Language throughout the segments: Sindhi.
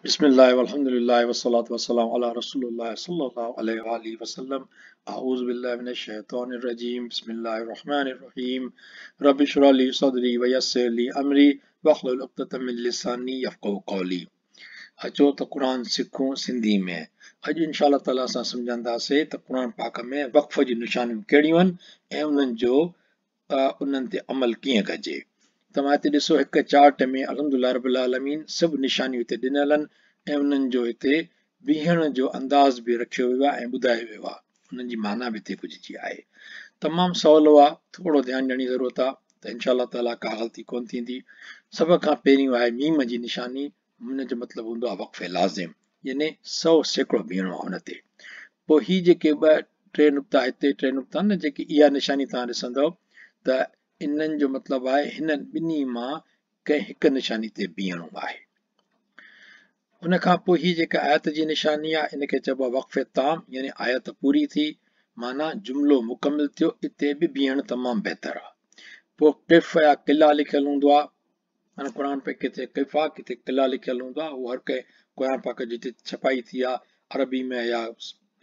بسم الله والحمد لله والصلاة والسلام على رسول الله صلى الله عليه وآله وسلم. أعوذ بالله من الشيطان الرجيم. بسم الله الرحمن الرحيم. رب اشرح لي صدري ويسر لي أمري واحلل عقدة من لساني يفقهوا قولي. اچو ته قرآن سکون سنڌي ۾. اڄ انشاء الله تعالي اسان سمجهنداسين ته قرآن پاڪ ۾ وقف جون نشانيون ڪهڙيون آهن ۽ انهن جو انهن تي عمل ڪيئن ڪجي. توهان هتي ڏسو هڪ چارٽ ۾ الحمدلله رب العالمين سڀ نشانيون هتي ڏنل آهن ۽ انهن جو هتي بيهڻ جو انداز به رکيو ويو آهي ۽ ٻڌايو ويو آهي. انهن جي معنيٰ به هتي ڪجهه جي آهي. تمام سولو آهي، ٿورو ڌيان ڏيڻ جي ضرورت آهي ته انشاء الله تعاليٰ ڪا غلطي ڪونه ٿيندي. سڀ کان پهريون آهي ميم جي نشاني، ان جو مطلب هوندو آهي وقف لازم، يعني 100% بيهڻو آهي ان تي. پوء هي جيڪي ٻه ٽي نقطا هتي ٽي نقطا آهن نه، جيڪي اها نشاني توهان ڏسندؤ ته انهن جو مطلب آهي هنن ٻنهي مان ڪنهن هڪ نشاني تي بيهڻو آهي. ان کان پوء هي جيڪا آيت جي نشاني آهي ان کي چئبو آهي وقف تام، يعني آيت پوري ٿي، معنيٰ جملو مڪمل ٿيو، اتي به بيهڻ تمام بهتر آهي. پوء قف يا قلعه لکيل هوندو آهي، معنيٰ قرآن پاڪ ڪٿي قف آهي ڪٿي قلعه لکيل هوندو آهي، اهو هر ڪنهن قرآن پاڪ جتي ڇپائي ٿي آهي عربي ۾ يا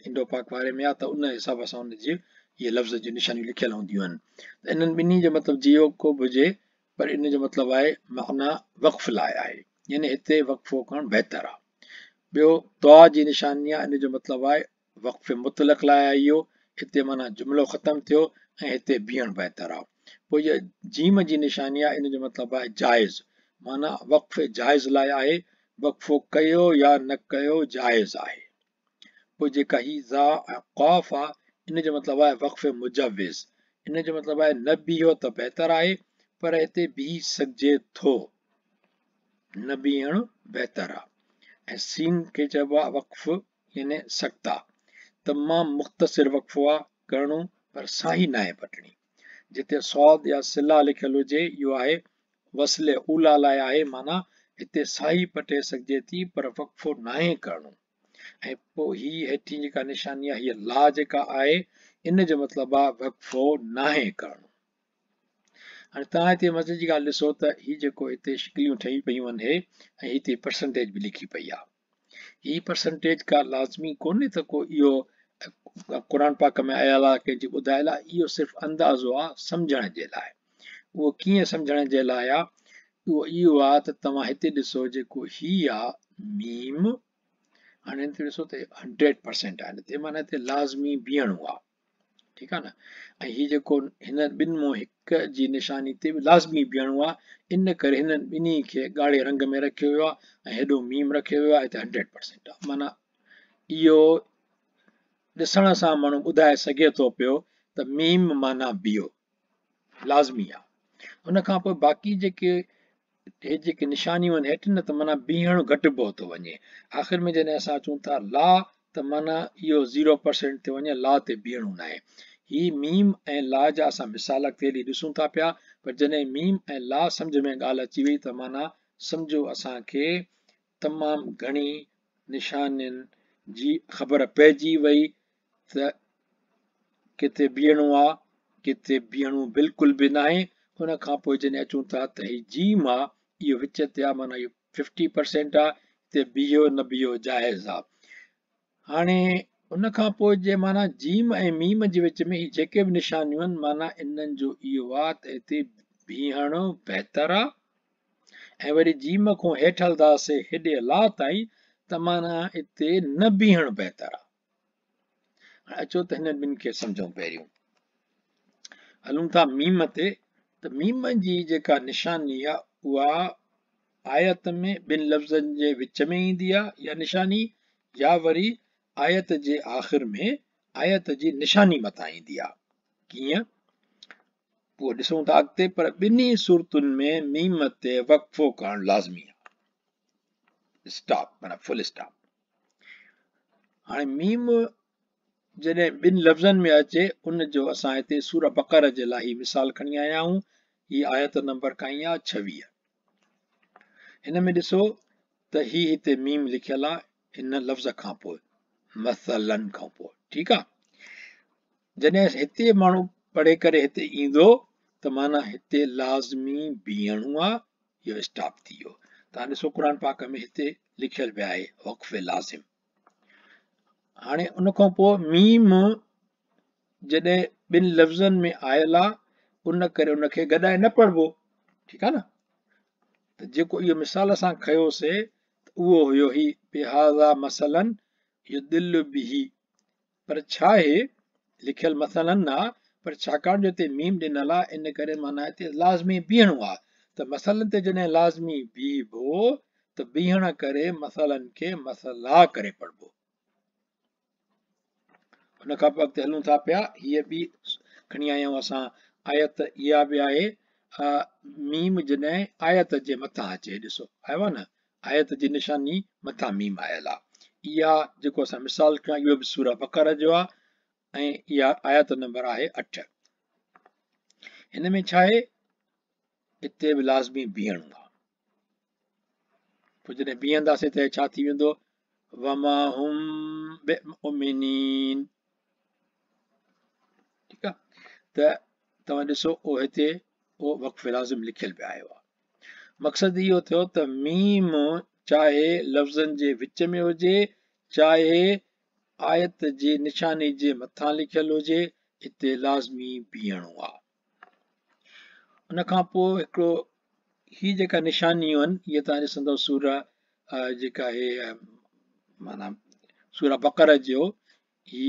انڊو پاڪ واري ۾ آهي ته ان حساب سان ان جي اهي لفظ جون نشانيون لکيل هونديون آهن. ته انهن ٻنهي جو مطلب جيئو ڪو به هجي پر ان جو مطلب آهي معنيٰ وقف لاء آهي، يعني هتي وقفو ڪرڻ بهتر آهي. ٻيو طا جي نشاني آهي، ان جو مطلب آهي وقف مطلق لاء آهي اهو، هتي معنيٰ جملو ختم ٿيو ۽ هتي بيهڻ بهتر آهي. پوء هيء جيم جي نشاني آهي، ان جو مطلب آهي جائز، معنيٰ وقف جائز لاء آهي، وقفو ڪيو يا نه ڪيو جائز آهي. پوء جيڪا هي ذا ۽ قاف آهي، ان جو مطلب آهي وقف مجوز، ان جو مطلب آهي نه بيهو ته بهتر آهي، پر هتي بيهي سگهجي ٿو، نه بيهڻ بهتر آهي. ۽ سين کي چئبو آهي وقف يعني سڪتا، تمام مختصر وقفو آهي ڪرڻو، پر ساهي ناهي پٽڻي. جتي صاد يا صله لکيل هجي اهو آهي وصل اوليٰ لاء آهي، معنيٰ هتي ساهي پٽي سگهجي ٿي پر وقفو ناهي ڪرڻو. ۽ پوء هي هيٺين جيڪا نشاني آهي هيء لا جيڪا آهي ان جو مطلب آهي وقفو ناهي ڪرڻو. هاڻي توهان هتي مزي جي ڳالهه ڏسو ته هي جيڪو هتي شڪليون ٺهي پيون آهن هي ۽ هتي پرسنٽيج به لکي پئي آهي. هي پرسنٽيج ڪا لازمي ڪونهي ته ڪو اهو قرآن پاڪ ۾ آيل آهي ڪنهن جي ٻڌايل آهي، اهو صرف اندازو آهي سمجهڻ جي لاء. اهو ڪيئن سمجهڻ جي لاء آهي؟ اهو اهو آهي ته توهان هتي ڏسو جيڪو هي آهي ميم، هاڻي هتي ڏسو ته 100% آهي، هتي معنيٰ هتي لازمي بيهڻو آهي، ٺيڪ آهي نه. ۽ هي جيڪو هن ٻن مان هڪ جي نشاني تي به لازمي بيهڻو آهي، ان ڪري هنن ٻنهي کي ڳاڙهي رنگ ۾ رکيو ويو آهي ۽ هيڏو ميم رکيو ويو آهي، هتي 100% آهي، معنيٰ اهو ڏسڻ سان ماڻهو ٻڌائي سگهي ٿو پيو ته ميم معنيٰ بيهو لازمي آهي. ان کان پوء باقي جيڪي هي جيڪي نشانيون آهن هيٺ نه ته معنيٰ بيهڻ گهٽبو ٿو وڃي. آخر ۾ جڏهن اسان اچون ٿا لا ته معنيٰ اهو 0% ٿيو وڃي، لا تي بيهڻو ناهي. هي ميم ۽ لا جا اسان مثال اڳتي هلي ڏسون ٿا پيا، پر جڏهن ميم ۽ لا سمجهه ۾ ڳالهه اچي وئي ته معنيٰ سمجهو اسان کي تمام گهڻي نشانين جي خبر پئجي وئي ته ڪٿي بيهڻو آ ڪٿي بيهڻو بلڪل به ناهي. ان کان پوء جڏهن اچون ٿا ته هي جيم آ، اهو وچ تي آ، معنيٰ اهو 50% آ، هتي بيهو نه بيهو جائز آ. هاڻي ان کان پوء جي معنيٰ جيم ۽ ميم جي وچ ۾ هي جيڪي به نشانيون آهن معنيٰ انهن جو اهو آ ته هتي بيهڻ بهتر آ، ۽ وري جيم کان هيٺ هلنداسين هيڏي لا تائين ته معنيٰ هتي نه بيهڻ بهتر آ. هاڻي اچو ته هنن ٻن کي سمجهون. پهريون هلون ٿا ميم تي، ته ميم جي جيڪا نشاني آ اها آيت ۾ ٻن لفظن جي وچ ۾ ايندي آ يا نشاني، يا وري آيت جي آخر ۾ آيت جي نشاني مٿان ايندي آ. ڪيئن اهو ڏسون ٿا اڳتي، پر ٻنهي صورتن ۾ ميم تي وقفو ڪرڻ لازمي آ، اسٽاپ معنيٰ فل اسٽاپ. هاڻي ميم جڏهن ٻن لفظن ۾ اچي ان جو اسان هتي سوره بقره جي لاء هي مثال کڻي آيا آهيون. هي آيت نمبر ڪائين آ 26. هن ۾ ڏسو ته هي هتي ميم لکيل آ هن لفظ کان پوء، مثلاً کان پوء، ٺيڪ آ. جڏهن هتي ماڻهو پڙهي ڪري هتي ايندو ته معنيٰ هتي لازمي بيهڻو آ، اهو اسٽاپ ٿي ويو. توهان ڏسو قرآن پاڪ ۾ هتي لکيل به آهي وقف لازم. هاڻي ان کان پوء ميم جڏهن ٻن لفظن ۾ آيل آ ان ڪري ان کي گڏائي نه پڙهبو، ٺيڪ آ نه. ته جيڪو اهو مثال اسان کنيوسي ته اهو هيو هي بهذا مثلا يدل به، پر ڇا آهي لکيل مثلا آ، پر ڇاڪاڻ جو هتي ميم ڏنل آ ان ڪري معنيٰ هتي لازمي بيهڻو آ، ته مثلا تي جڏهن لازمي بيهبو ته بيهڻ ڪري مثلا کي مثلا ڪري پڙهبو. ان کان پوء اڳتي هلون ٿا پيا، هيء ٻي کڻي آيا آهيون اسان آيت، اها به آهي ميم جڏهن آيت جي مٿان اچي، ڏسو آيو آ نه آيت جي نشاني مٿان ميم آيل آ. اها جيڪو اسان مثال کنيو اهو به سوره بقره جو آ ۽ اها آيت نمبر آهي 8. هن ۾ ڇا آهي، اتي به لازمي بيهڻو آ. پوء جڏهن بيهنداسين ته ڇا ٿي ويندو، وما هم بمؤمنين. ٺيڪ آ، ته توهان ڏسو اهو هتي اهو وقف لازم لکيل به آيو آ. مقصد اهو ٿيو ته ميم چاهي لفظن جي وچ ۾ هجي چاهي آيت جي نشاني جي مٿان لکيل هجي، اتي لازمي بيهڻو آ. ان کان پوء هڪڙو هي جيڪا نشانيون آهن اهي توهان ڏسندو سورة جيڪا آهي معنيٰ سورة بقره جو هي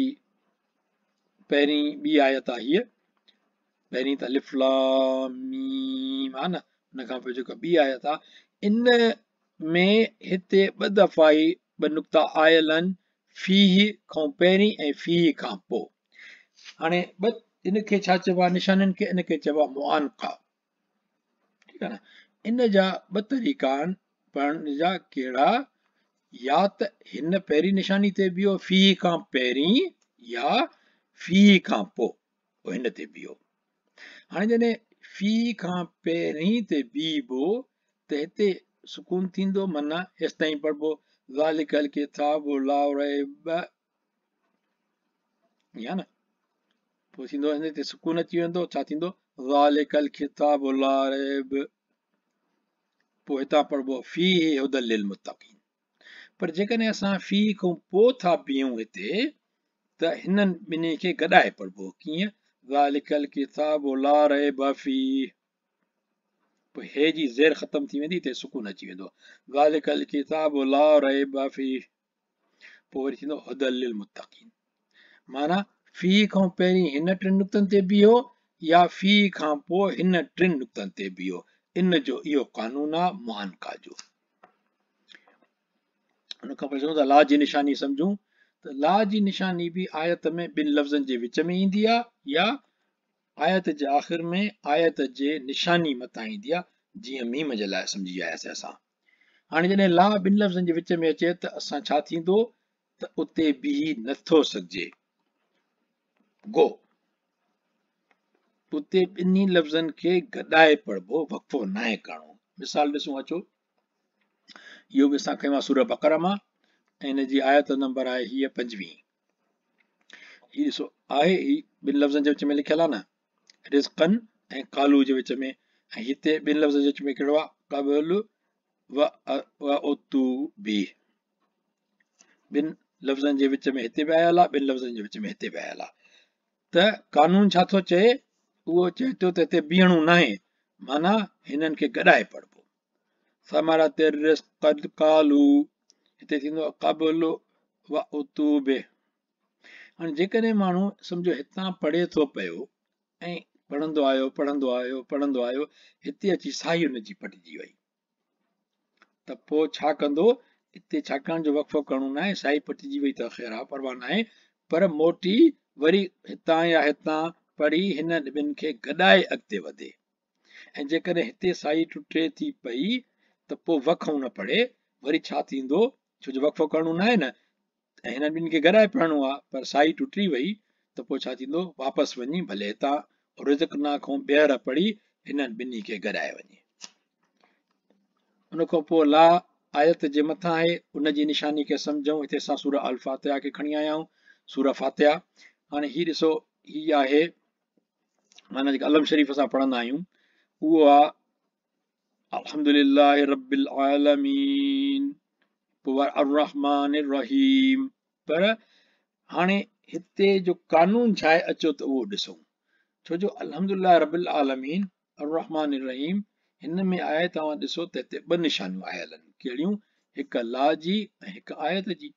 پهرين ٻي آيت آهي، هيء پهرين ته الف لام ميم آهي نه، ان کان پوء جيڪا ٻي آيت آهي ان ۾ هتي ٻه دفعا ئي ٻه نقطا آيل آهن، فيه کان پهرين ۽ فيه کان پوء. هاڻي ٻه ان کي ڇا چئبو آهي نشانين کي، ان کي چئبو آهي معانقه، ٺيڪ آهي نه. ان جا ٻه طريقا آهن پڙهڻ جا، ڪهڙا، يا ته هن پهرين نشاني تي بيهو فيه کان پهرين يا فيه کان پوء هن تي بيهو. هاڻي جڏهن فيه کان پهرين تي بيهبو ته هتي سڪون ٿيندو، معنيٰ هيستائين پڙهبو ذالڪ الڪتاب لا ريب، يا نه پوء ٿيندو هن تي سڪون اچي ويندو، ڇا ٿيندو ذالڪ الڪتاب لا ريب، پوء هتان پڙهبو فيه هدى للمتقين. پر جيڪڏهن اسان فيه کان پوء ٿا بيهون هتي ته هنن ٻنهي کي گڏائي پڙهبو، ڪيئن ذالڪ الڪتاب لا ريب فيه، پوء هي جي زير ختم ٿي ويندي، هتي سڪون اچي ويندو ذالڪ الڪتاب لا ريب فيه، پوء وري ٿيندو هدى للمتقين. معنيٰ فيه کان پهرين هن ٽن نقطن تي بيهو يا فيه کان پوء هن ٽن نقطن تي بيهو، ان جو اهو قانون آ معانقه جو. ان کان پوء چون ٿا لا جي نشاني سمجهون ته لا جي نشاني به آيت ۾ ٻن لفظن جي وچ ۾ ايندي آ يا آيت جي آخر ۾ آيت جي نشاني مٿان ايندي آ، جيئن ميم جي لاء سمجهي آياسين اسان. هاڻي جڏهن لا ٻن لفظن جي وچ ۾ اچي ته اسان ڇا ٿيندو ته اتي بيهي نٿو سگهجي، گو اتي ٻنهي لفظن کي گڏائي پڙهبو، وقفو ناهي ڪرڻو. مثال ڏسون اچو، اهو به اسان کنيو آهي سوره بقره مان ۽ ان جي آيت نمبر آهي هيء 25. هي ڏسو آهي هي ٻن لفظن جي وچ ۾ لکيل آهي نه، رزقن ۽ قالو جي وچ ۾، ۽ هتي ٻن لفظن جي وچ ۾ ڪهڙو آهي قبل و اتو به، ٻن لفظن جي وچ ۾ هتي به آيل آهي، ٻن لفظن جي وچ ۾ هتي به آيل آهي. ته قانون ڇا ٿو چئي، اهو چئي ٿو ته هتي بيهڻو ناهي، معنيٰ هنن کي گڏائي پڙهبو. ثمرت الرزق قد قالو، هتي ٿيندو قبل و اتو به. هاڻي جيڪڏهن ماڻهو سمجهو هتان پڙهي ٿو پيو ۽ پڙهندو آيو پڙهندو آيو پڙهندو آيو، هتي اچي ساهي هن جي پٽجي وئي ته پوء ڇا ڪندو، هتي ڇاڪاڻ جو وقفو ڪرڻو ناهي، ساهي پٽجي وئي ته خير آ پرواهه ناهي، پر موٽي وري هتان يا هتان پڙهي هن ٻن کي گڏائي اڳتي وڌي. ۽ جيڪڏهن هتي سائي ٽٽي ٿي پئي ته پوء وقفو نه پڙهي، وري ڇا ٿيندو، ڇو جو وقفو ڪرڻو ناهي نه، ۽ هنن ٻن کي گڏائي پڙهڻو آ، پر سائي ٽٽي وئي ته پوء ڇا ٿيندو، واپس وڃي ڀلي هتان رزقنا کان ٻيهر پڙهي هنن ٻنهي کي گڏائي وڃي. ان کان پوء لا آيت جي مٿان آهي، ان جي نشاني کي سمجهون. هتي اسان سورة الفاتحه کي کڻي آيا آهيون، سورة فاتحه. هاڻي هي ڏسو، هي آهي معنيٰ جيڪا علم شريف اسان پڙهندا آهيون اهو آ الحمد لله رب العالمين پوء وري الرحمٰن الرحيم. پر هاڻي هتي جو قانون ڇا آهي اچو ته اهو ڏسون. ڇو جو الحمد لله رب العالمين الرحمٰن الرحيم هن ۾ آهي توهان ڏسو ته هتي ٻه نشانيون آيل آهن. ڪهڙيون؟ هڪ لا جي ۽ هڪ آيت جي.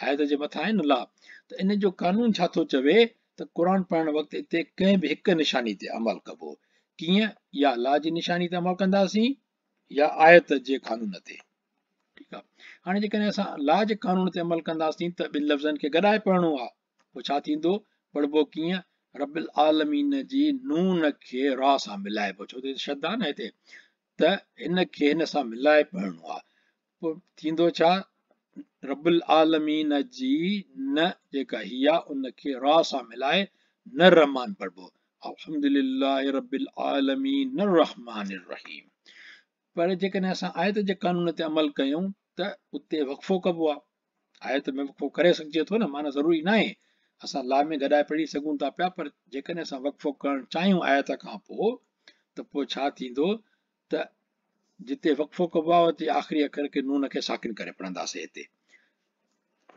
آيت جي مٿان آهي نه لا. ته ان جو قانون ڇا ٿو چوي ته قرآن پڙهڻ وقت هتي ڪنهن به هڪ نشاني تي عمل ڪبو. ڪيئن؟ يا لا جي نشاني تي عمل ڪنداسين يا آيت جي قانون تي. ٺيڪ آهي. هاڻي جيڪڏهن اسان لا جي قانون تي عمل ڪنداسين ته ٻن لفظن کي گڏائي پڙهڻو آهي. پوء ڇا ٿيندو؟ پڙهبو ڪيئن؟ رب العالمين جي نون کي را سان ملائبو ڇو ته شد آهي نه هتي ته هن کي هن سان ملائي پڙهڻو آهي. پوء ٿيندو ڇا؟ رب العالمين جي ن جيڪا هي آهي ان کي را سان ملائي نرحمان پڙهبو. الحمد لله رب العالمين الرحمٰن الرحيم. پر جيڪڏهن اسان آيت جي قانون تي عمل ڪيون ته اتي وقفو ڪبو آهي. آيت ۾ وقفو ڪري سگهجي ٿو نه، معنيٰ ضروري ناهي اسان لا ۾ گڏائي پڙهي سگهون ٿا پيا، پر جيڪڏهن اسان وقفو ڪرڻ چاهيون آيت کان پوء ته پوء ڇا ٿيندو ته جتي وقفو ڪبو آهي اتي آخري اکر کي نون کي ساڪن ڪري پڙهنداسين هتي.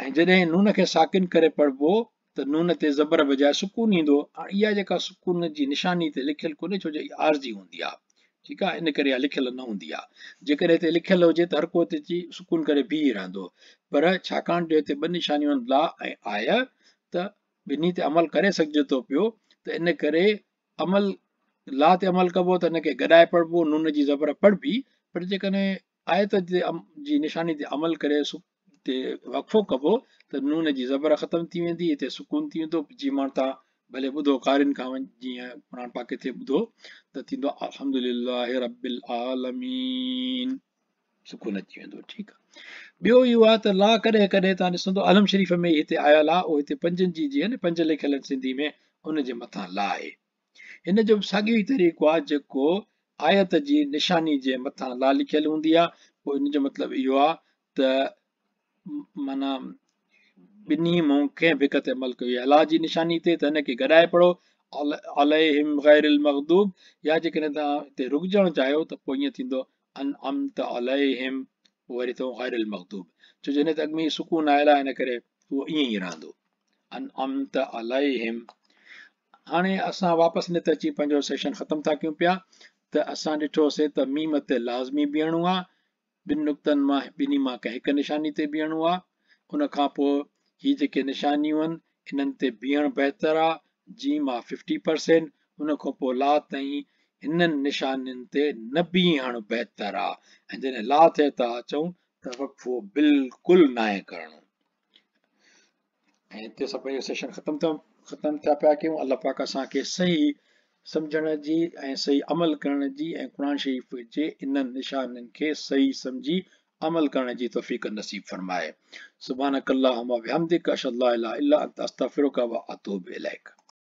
۽ جڏهن نون کي ساڪن ڪري پڙهبو ته نون تي زبر بجاء سڪون ايندو. هاڻ اها جيڪا سڪون جي نشاني هتي لکيل ڪونهي ڇو جو اها عارضي هوندي آهي. ٺيڪ آهي ان ڪري اها لکيل نه هوندي آهي. جيڪڏهن هتي لکيل هجي ته هر ڪو هتي اچي سڪون ڪري بيهي رهندو. پر ڇاڪاڻ جو هتي ٻه نشانيون آهن لا ۽ آء ته ٻنهي تي عمل ڪري سگهجي ٿو پيو ته ان ڪري عمل لا تي عمل ڪبو ته ان کي گڏائي پڙهبو نون جي زبر پڙهبي پر جيڪڏهن آيت جي نشاني تي عمل ڪري تي وقفو ڪبو ته نون جي زبر ختم ٿي ويندي هتي سڪون ٿي ويندو جي ماڻ تان ڀلي ٻڌو قارين کان وڃ جيئن قرآن پاڪ ڪٿي ٻڌو ته ٿيندو الحمدلله رب العالمين سڪون اچي ويندو ٺيڪ آ ٻيو اهو آ ته لا ڪڏهن ڪڏهن تان ڏسندو عالم شريف ۾ هتي آيل آ اهو هتي پنجن جي جي آهن پنج لکيل آهن سنڌي ۾ ان جي مٿان لا آهي هن جو به ساڳيو ئي طريقو آ جيڪو آيت جي نشاني جي مٿان لا لکيل هوندي آ پوء ان جو مطلب اهو آ ته معنيٰ ٻنهي مون ڪنهن به هڪ تي عمل ڪيو يا لا جي نشاني تي ته هن کي گڏائي پڙهو عليهم غير المغضوب يا جيڪڏهن توهان هتي رڪجڻ چاهيو ته پوء ائين ٿيندو انعمت عليهم پوء وري ٿو غير المغضوب ڇو جو هن تي اڳ ۾ ئي سڪون آيل آهي ان ڪري اهو ائين ئي رهندو انعمت عليهم. هاڻي اسان واپس هن تي اچي پنهنجو سيشن ختم ٿا ڪيون پيا ته اسان ڏٺوسي ته ميم تي لازمي بيهڻو آ، ٻن نقطن مان ٻنهي مان ڪنهن هڪ نشاني تي بيهڻو آ، ان کان پوء هي جيڪي نشانيون آهن انهن تي بيهڻ بهتر آ، جيم آ ففٽي پرسينٽ، ان کان پوء لا تائين هنن نشانين تي نه بيهڻ بهتر آ ۽ جڏهن لا تي ٿا اچون ته وقفو بلڪل ناهي ڪرڻو. ۽ هتي اسان پنهنجو سيشن ختم ٿا ختم ٿا پيا ڪيون. الله پاڪ اسان کي صحيح سمجهڻ جي ۽ صحيح عمل ڪرڻ جي ۽ قرآن شريف جي انهن نشانين کي صحيح سمجهي عمل ڪرڻ جي توفيق نصيب فرمائي. سبحانك اللهم وبحمدك اشهد لا اله الا انت استغفرك واتوب اليك.